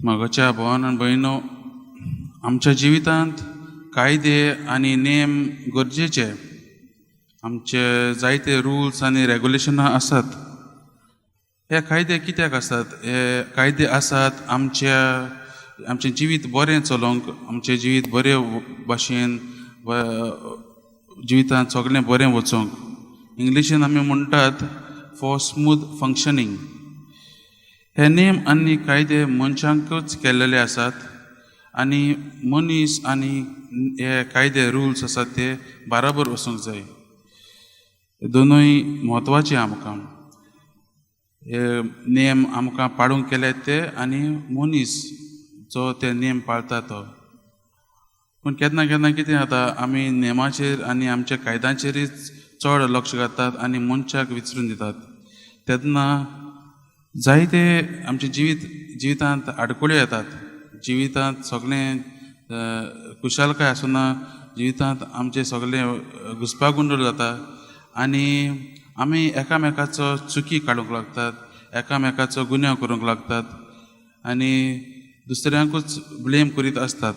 मोगाच्या भावान आनी भयणो, आमच्या जिवितांत कायदे आनी नेम गरजेचे. आमचे जायते रुल्स आनी रेगुलेशनां आसात. हे कायदे कित्याक आसात? हे कायदे आसात आमच्या आमचें जिवीत बरें चलोवंक, आमचें जिवीत बरे भाशेन, जिवितांत सगळें बरें वचोंक. इंग्लिशीन आमी म्हणटात फॉर स्मूथ फंक्शनींग. हे नेम आनी कायदे मनशांकूच केल्लेले आसात आनी मनीस आनी हे कायदे रुल्स आसात ते बाराबर वचूंक जाय. दोनूय म्हत्वाचे आमकां. हे नेम आमकां पाळूंक केले ते आनी मनीस जो ते नेम पाळता तो. पूण केन्ना केन्ना कितें जाता, आमी नेमाचेर आनी आमच्या कायद्यांचेरूच चड लक्ष घालतात आनी मनशाक विसरून दितात. तेन्ना जायते आमच्या जिवितांत आडखळ्यो येतात. जिवितांत सगळें खुशालकाय आसना. जिवितांत आमचें सगळें घुस्पागोंदळ जाता आनी आमी एकामेकाचो चुकी काडूंक लागतात, एकामेकाचो गुन्यांव करूंक लागतात आनी दुसऱ्यांकूच ब्लेम करीत आसतात.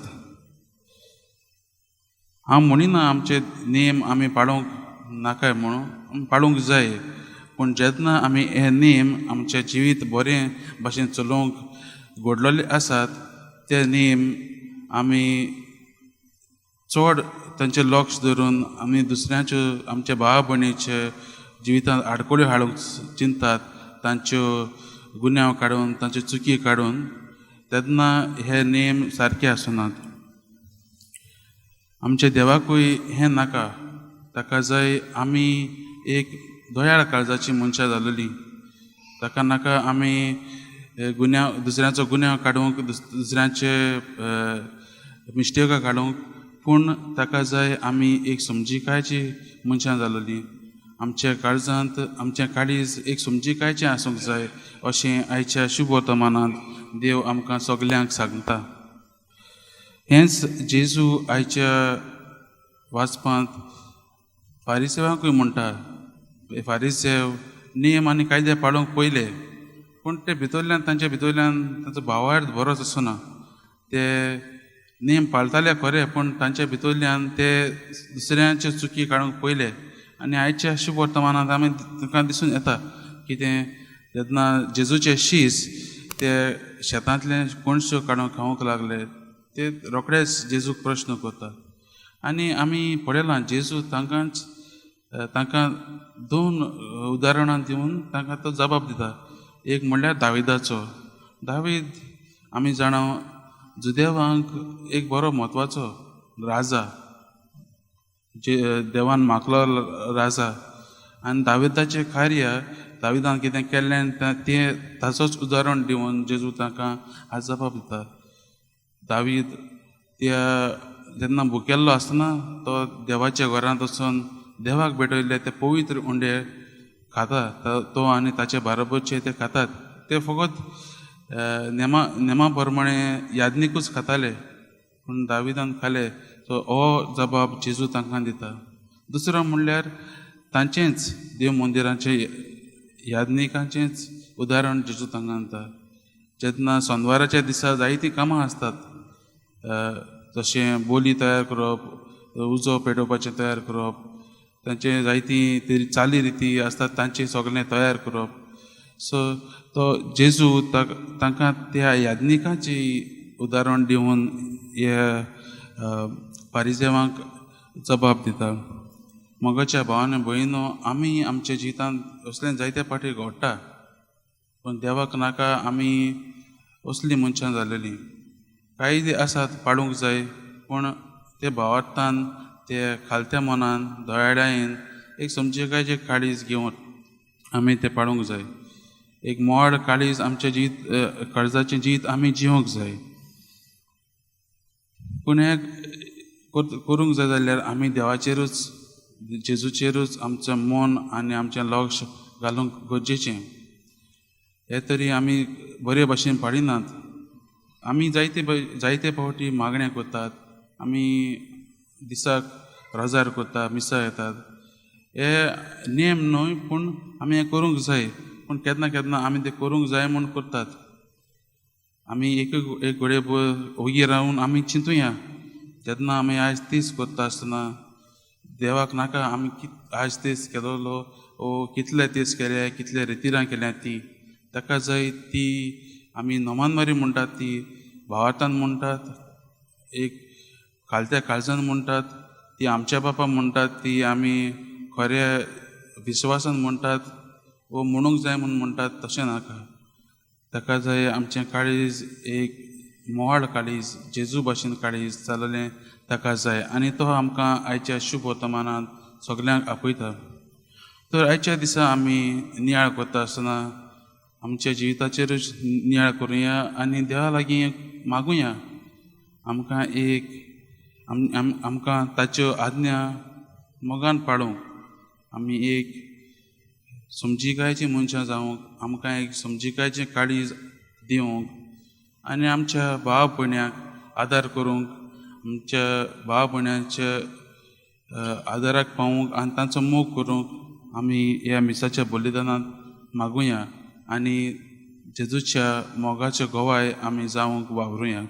हांव म्हणिना आमचे नेम आमी पाळूंक नाकाय म्हणून, पाळूंक जाय. पूण जेन्ना आमी हे नेम आमचें जिवीत बरें भाशेन चलोवंक घडलेले आसात, ते नेम आमी चड तांचें लक्ष धरून आमी दुसऱ्यांच्यो, आमच्या भावा भयणीचे जिवितांत आडखळ्यो हाडूंक चिंततात, तांच्यो गुन्यांव काडून, तांच्यो चुकी काडून, तेन्ना हे नेम सारके आसनात. आमच्या देवाकूय हें नाका. ताका जाय आमी एक दयाळ काळजाची मनशां जालेलीं. ताका नाका आमी गुन्यांव, दुसऱ्यांचो गुन्यांव काडूंक, दुसऱ्यांचे मिस्टेकां काडूंक. पूण ताका जाय आमी एक समजिकायची मनशां जालेलीं. आमच्या काळजांत, आमच्या काळीज एक समजिकायचें आसूंक जाय अशें आयच्या शुभ वर्तमानांत देव आमकां सगल्यांक सांगता. हेंच जेजू आयच्या वाचपांत फारिसेवांकूय म्हणटा. फारिसेव नेम आनी कायदे पाळूंक पयले, पूण ते भितरल्यान, तांच्या भितरल्यान तांचो भावार्थ बरोच आसना. ते नेम पाळटाले खरें, पूण तांच्या भितरल्यान ते दुसऱ्यांच्यो चुकी काडूंक पयले. आनी आयच्या शुभ वर्तमानांत आमी तांकां दिसून येता कितें, जेन्ना जेजूचे शीस ते शेतांतले कोणश्यो काडून खावंक लागले, ते रोखडेच जेजूक प्रश्न करता. आनी आमी पळयलां जेजू तांकांच तांकां दोन उदाहरणां दिवन तांकां तो जबाब दिता. एक म्हणल्यार दाविदाचो. दावीद आमी जाणा जुदेवांक एक बरो म्हत्वाचो राजा, जे देवान मागलो राजा. आनी दाविदाचें कार्य, दाविदान कितें केल्लें तें ताचोच उदाहरण दिवन जेजू तांकां आज जबाब दिता. दावीद त्या जेन्ना भुकेल्लो आसतना तो देवाच्या घरांत वचून देवाक भेटयल्ले ते पवित्र उंडे खाता तो आनी ताचे बाराबरचे ते खातात. ते फकत नेमा प्रमाणे यादनिकूच खाताले, पूण दाविदान खाले. सो हो जबाब जेजू तांकां दिता. दुसरो म्हणल्यार तांचेंच देव मंदिराचें यादनिकांचेंच उदाहरण जेजू तांकां दिता. जेन्ना सोनवाराच्या दिसा जायतीं कामां आसतात, जशें बोली तयार करप, उजो पेटोवपाचें तयार करप, तांचे जायतीं ती चाली रिती आसतात तांचें सगळें तयार करप. सो तो जेजू तांकां त्या यादनिकांची उदाहरण दिवन हे फारिजेवांक जबाब दिता. मोगाच्या भावान भयणो, आमी आमच्या जिवितांत असलें जायते फावटी घडटा, पूण देवाक नाका आमी असलीं मनशां जालेलीं. कायदे आसात पाळूंक जाय, पूण ते भावार्थान, ते खालत्या मनान, दयाळायेन एक समजिकायचें काळीज घेवन आमी तें पाळूंक जाय. एक मोड काळीज आमच्या जिवीत, काळजाचें जिवीत आमी जिवंक जाय. पूण हें करूंक जाय जाल्यार आमी देवाचेरूच, जेजूचेरूच आमचें मन आनी आमचें लक्ष घालूंक गरजेचें. हे तरी आमी बरे भाशेन पाळिनात. आमी जायते जायते फावटी मागण्या करतात, आमी दिसाक रोजार करता, मिसां येतात. हे नेम न्हय, पूण आमी हें करूंक जाय. पूण केन्ना केन्ना आमी तें करूंक जाय म्हूण करतात. आमी एक एक घडये ओगी रावन आमी चिंतुया, जेन्ना आमी आयज तीस करता आसतना देवाक नाका आमी आयज तीस केलोलो ओ कितले तीस केले, कितले रितिरां केल्या ती ताका जाय ती आमी नोमानमारी म्हणटात, ती भावार्थान म्हणटात, एक खालत्या काळजान म्हणटात, ती आमच्या बापा म्हणटात, ती आमी खऱ्या विस्वासान म्हणटात वो म्हणूंक जाय म्हूण म्हणटात, तशें नाका. ताका जाय आमचें काळीज एक मोवाळ काळीज, जेजू भाशेन काळीज जालेलें ताका जाय आनी तो आमकां आयच्या शुभ वर्तमानांत सगल्यांक आपयता. तर आयच्या दिसा आमी नियाळ करता आसतना आमच्या जिविताचेरूच नियाळ करुया आनी देवा लागीं मागुया आमकां एक आमकां ताच्यो आज्ञा मोगान पाळूंक, आमी एक समजिकायची मनशां जावंक, आमकां एक समजिकायचें काळीज दिवंक आनी आमच्या भाव भयण्यांक आदार करूंक, आमच्या भाव भयण्यांच्या आदाराक पावूंक आनी तांचो मोग करूंक आमी ह्या मिसाच्या बलिदानांत मागुया आनी जेजूच्या मोगाच्यो गवाय आमी जावंक वावरुया.